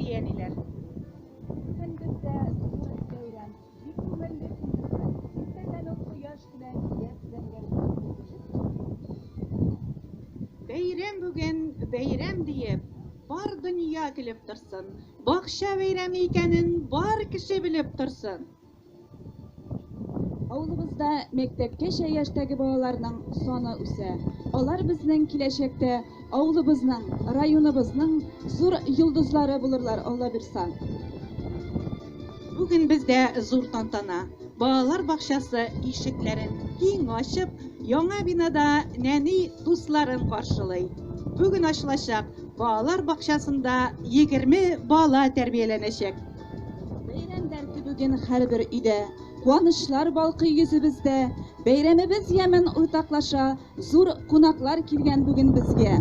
Әти-әниләр. Бүген бездә зур бәйрәм, бик күңелле көн бездә. Иртәдән үк кояш көлә, яшь зәңгәр Бәйрәм бүген, бәйрәм диеп, бар дөнья көлеп торсын. Бакча бәйрәме икәнен бар кеше белеп торсын. Авылыбызда мәктәпкәчә яшьтәге балаларның саны үсә. Алар безнең киләчәктә авылыбызның, районыбызның зур йолдызлары булырлар, Алла бирса. Бүген бездә зур тантана. Балалар бакчасы ишекләрен киң ачып, яңа бинада нәни дусларын каршылый. Бүген ачылачак балалар бакчасында 20 бала тәрбияләнәчәк. Бәйрәм дәрте бүген һәрбер өйдә, Куанычлар балкый йөзебездә. Бәйрәмебез ямен уртаклаша, Зур кунаклар килгән бүген безгә.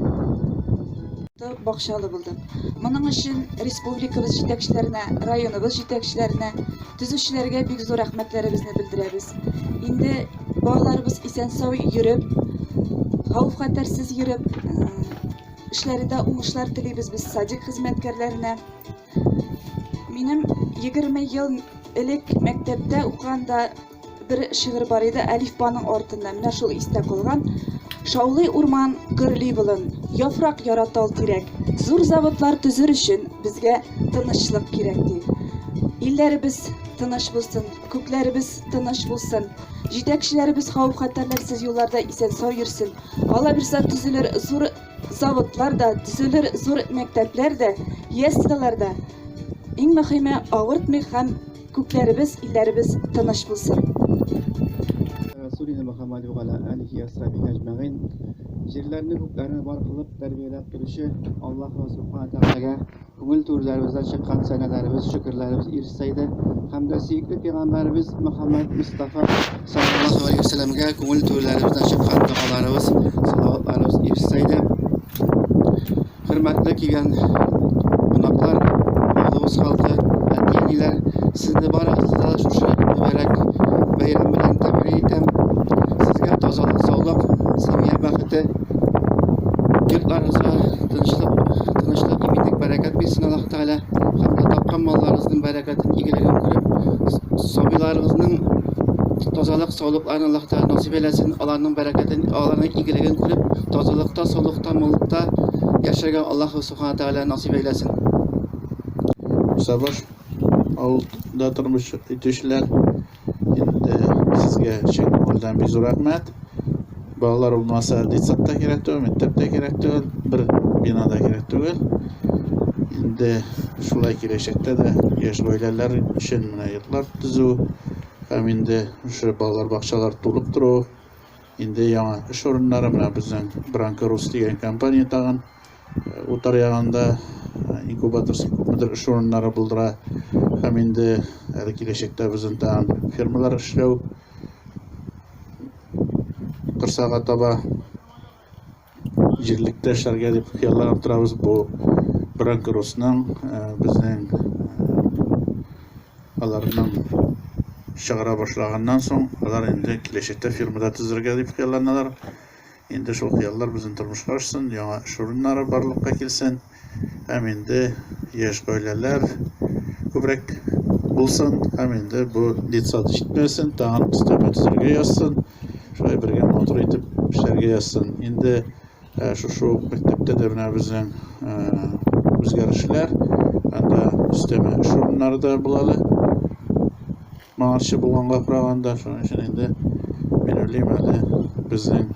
Бакчалы булдык. Моның өчен республикабыз җитәкчеләренә, районыбыз җитәкчеләренә, төзүчеләргә бик зур рәхмәтләребезне белдерәбез. Инде балаларыбыз исән-сау йөреп, хәвеф-хәтәрсез йөреп, эшләрендә уңышлар телибез без садик хезмәткәрләренә. Минем 20 ел элек мәктәптә укыганда бер шигырь бар иде, әлифбаның артында. Менә шул истә калган. Шаулый урман, гөрли болын, яфрак яра тал тирәк. Зур заводлар төзер өчен безгә тынычлык кирәк, ди. Илләребез тыныч булсын, күкләребез тыныч булсын. Җитәкчеләребез хәвеф-хәтәрләрсез юлларда исән-сау йөрсен. Алла бирса төзелер зур заводлар да, төзелер зур мәктәпләр дә, яслеләр дә. Иң мөһиме, авыртмый һәм күкләребез, илләребез тыныч булсын. Расулина Мөхәммәд ва галя алихи асхабихи әҗмәгыйн. Җирләрне, күкләрне бар кылып, тәрбияләп торучы Аллаһ Субхана Тәгаләгә күңел түрләребездән чыккан сәнәләребез, шөкерләребез ирешсә иде. Һәм дә сөекле пәйгамбәребез Мөхәммәд Мустафа саллаллаһу алейһи ва сәлләмгә күңел түрләребездән чыккан догаларыбыз, салаватларыбыз ирешсә иде. Хөрмәтле килгән кунаклар, авылыбыз халкы, әти-әниләр, сезне барыгызны да шушы мөбарәк бәйрәм белән тәбрик итәм. Сезгә тазалык, саулык, семья бәхете, йортларыгызга тынычлык, тынычлык, иминлек, бәрәкәт бирсен Аллаһ Тәгалә. Һәм дә тапкан малларыгызның бәрәкәтен, игелеген күреп, сабыйларыгызның тазалык, саулыкларын Аллаһ Тәгалә насыйп әйләсен, аларның бәрәкәтен, аларның игелеген күреп, тазалыкта, саулыкта, муллыкта яшәргә Аллаһ Субхана Тәгалә насыйп әйләсен. Сабаш авылда тормыш итүчеләр, инде сезгә чын күңелдән бик зур рәхмәт. Балалар булмаса, детсад та кирәк түгел, мәктәп тә кирәк түгел, бер бина да кирәк түгел. Инде шулай киләчәктә дә яшь гаиләләр өчен менә йортлар төзү һәм инде шушы балалар бакчалары тулып тору, инде яңа эш урыннары, менә безнең Бранко Рус дигән компания тагын Утар ягында инкубаторский күпмедер эш урыннары булдыра һәм инде әле киләчәктә безнең тагын фермалар эшләү корсага таба җирлектә эшләргә дип хыялланып торабыз. Бу Бранко Русның безнең аларның чыгара башлаганнан соң алар инде киләчәктә фермада төзергә дип хыялланалар. Инде шул хыяллар безнең тормышка ашсын, яңа эш урыннары барлыкка килсен һәм инде яшь гаиләләр күбрәк булсын һәм инде бу детсад җитмәсен, тагын өстәмә төзергә язсын, шулай бергә матур итеп эшләргә язсын. Инде шушы ук мәктәптә дә менә безнең үзгәрешләр, анда өстәмә эш урыннары да була әле. Моңарчы булганга караганда, шуның өчен инде мин уйлыйм әле безнең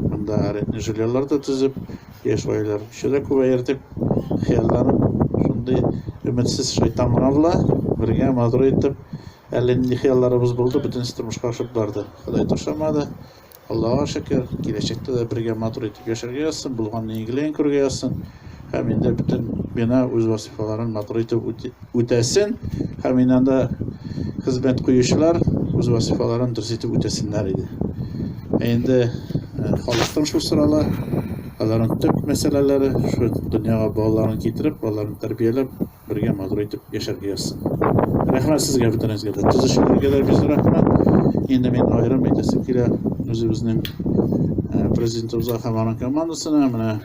монда арендный жильялар да төзеп, яшь гаиләләр еще дә күбәер дип хыялланып, шундый өметсез шайтан гына була. Бергә матур итеп, әллә нинди хыялларыбыз булды, бөтенесе тормышка ашып барды. Ходай ташламады. Аллага шөкер, киләчәктә дә бергә матур итеп яшәргә язсын, булган игелеген күрергә язсын. Һәм инде бөтен бина үз вазифаларын матур итеп үтәсен, һәм инде анда хезмәт куючылар үз вазифаларын дөрес итеп үтәсеннәр иде. Ә инде халыктан шул сорала, аларның төп мәсьәләләре шул дөньяга балаларын китереп, аларны тәрбияләп, бергә матур итеп яшәргә язсын. Рәхмәт сезгә бөтенегезгә дә. Төзүчеләргә дә бик рәхмәт. Инде мин аерым әйтәсем килә үзебезнең президентыбызга һәм аның командасына. Менә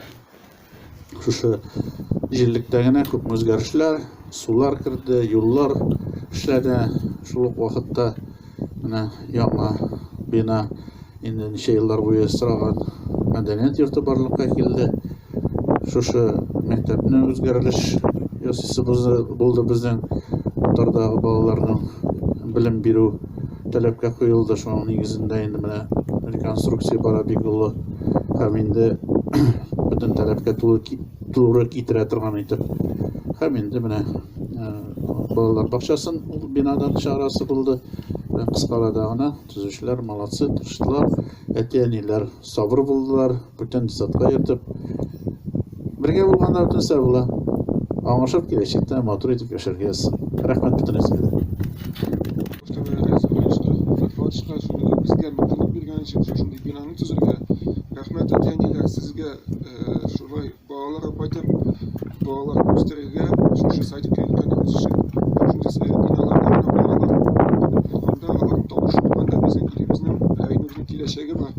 шушы җирлектә генә күпме үзгәрешләр, сулар керде, юллар эшләнә. Шул ук вакытта менә яңа бина инде ничә еллар буе сораган мәдәният йорты барлыкка килде. Шушы мәктәпне үзгәрелеш ясыйсы булды безнең утардагы балаларның белем бирү таләпкә куелды. Шуның нигезендә инде менә реконструкция бара бик олы һәм инде бөтен таләпкә туры китерә торган итеп. Һәм инде менә балалар бакчасын ул бинадан чыгарасы булды. Кыска арада гына төзүчеләр молодцы, тырыштылар. Әти-әниләр сабыр булдылар, бүтән затка йөртеп. Бергә булганда бөтен нәрсә була. Аңлашып киләчәктә матур итеп яшәргә язсын. Рәхмәт бөтенегезгә дә. Безгә мөмкинлек биргән өчен шушындый бинаны төзергә. Рәхмәт, әти-әниләр, сезгә шулай балалар кайтып, балалар үстерергә, шушы садикка йөрткәнегез өчен. Шушындый биналарда гына балалар булганда, аларның тавышы булганда безнең илебезнең, районыбызның киләчәге бар.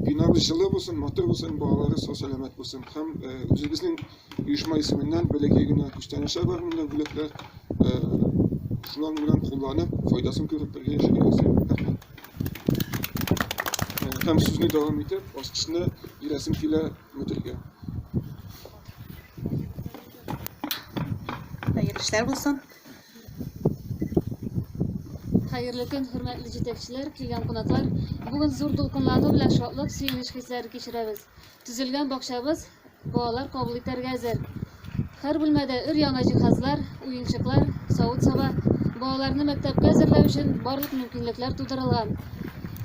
Бинабыз җылы булсын, матур булсын, балалары сау-сәламәт булсын. Һәм үзебезнең оешма исеменнән бәләкәй генә күчтәнәчләр бар монда, бүләкләр. Шулар белән кулланып, файдасын күреп бергә яшәргә язсын. Рәхмәт. Һәм сүзне дәвам итеп, ачкычны бирәсем килә мөдиргә. Хәерле эшләр булсын. Хәерле көн, хөрмәтле җитәкчеләр, килгән кунаклар. Бүген зур дулкынлану белән шатлык, сөенеч хисләре кичерәбез. Төзелгән бакчабыз балалар кабул итәргә әзер. Һәр бүлмәдә өр-яңа җиһазлар, уенчыклар, савыт-саба. Балаларны мәктәпкә әзерләү өчен барлык мөмкинлекләр тудырылган.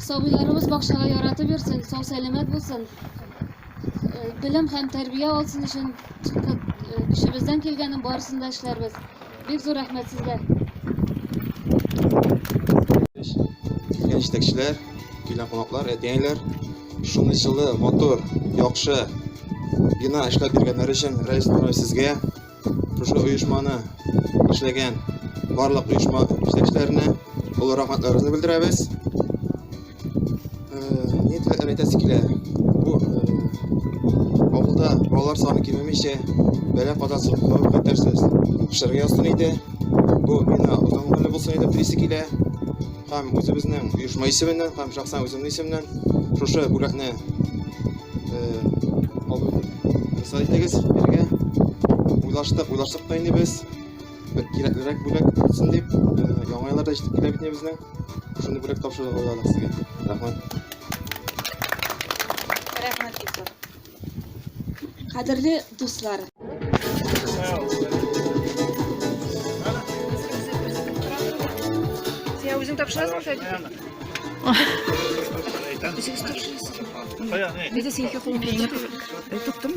Сабыйларыбыз бакчага яратып йөрсен, сау-сәламәт булсын, белем һәм тәрбия алсын өчен көчебездән килгәнен барысын да эшләрбез. Бик зур рәхмәт сезгә. Килгән җитәкчеләр, килгән кунаклар, әти-әниләр, шундый җылы, матур, яхшы бина эшләп биргәннәре өчен Рәис Нураев сезгә, шушы оешманы эшләгән барлык оешма җитәкчеләренә олы рәхмәтләребезне белдерәбез. Ни теләкләр әйтәсе килә? Бу авылда балалар саны кимемичә, бәла-казасыз, хәвеф-хәтәрсез эшләргә язсын иде. Бу бина озын гомерле булсын иде телисе килә. Һәм үзебезнең оешма исеменнән, һәм шәхсән үземнең исемнән шушы бүләкне алып рөхсәт итегез бирергә. Уйлаштык, уйлаштык та инде без. Бер кирәклерәк бүләк булсын дип, яңа еллар да җитеп килә бит инде безнең. Шундый бүләк тапшырырга уйладык сезгә. Рәхмәт. Рәхмәт, Илсур. Кадерле дуслар! Син үзең тапшырасың, Фәдил? Үзегез тапшырасыз. Әйдә, син ике кулыңны тоттым.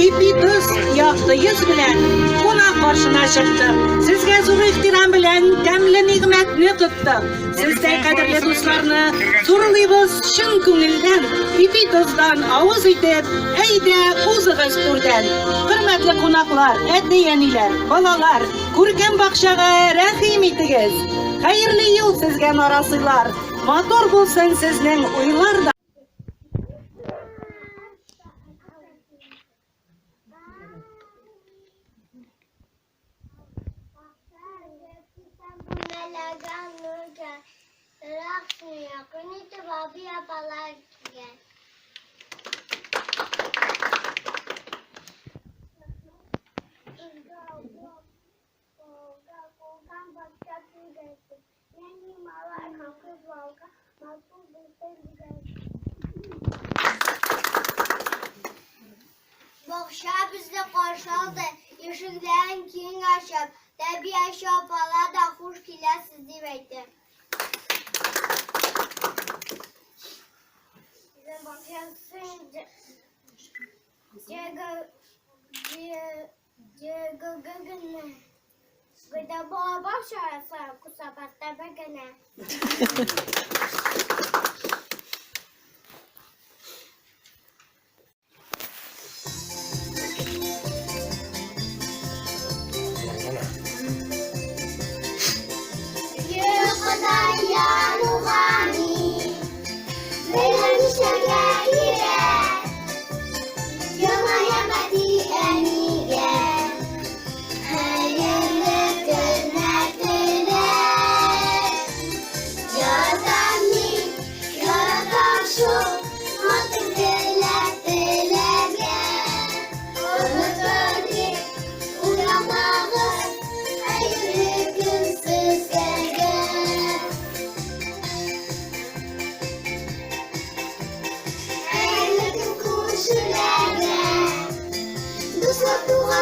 Ипи тоз якты йөз белән кунак каршына чыктык. Сезгә зур ихтирам белән тәмле нигъмәтне тоттык. Сездәй кадерле дусларны зурлыйбыз чын күңелдән. Ипи тоздан авыз итеп, әйдә узыгыз түрдән. Хөрмәтле кунаклар, әти-әниләр, балалар, күркәм бакчага рәхим итегез. Хәерле юл сезгә, нарасыйлар. Матур булсын сезнең уйлар да. Бакча безне каршы алды, ишекләрен киң ачып, тәрбияче апалар да хуш киләсез дип әйтте. Безнең бакчасын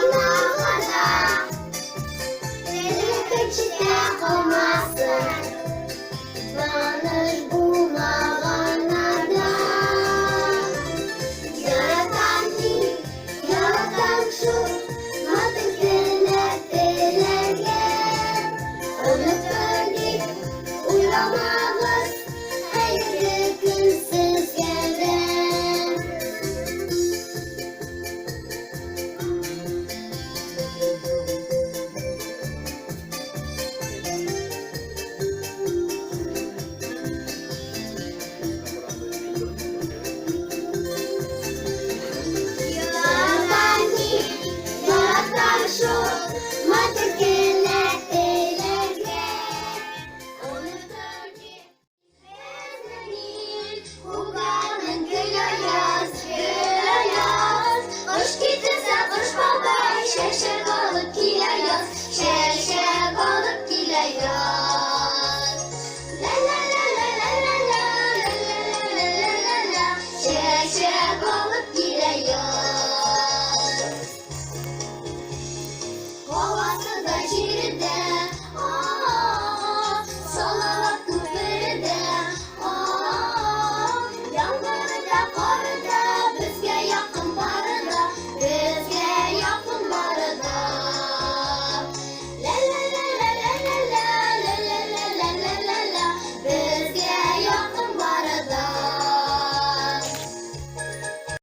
Кунакларда Теле читтә калмасын. Таныш.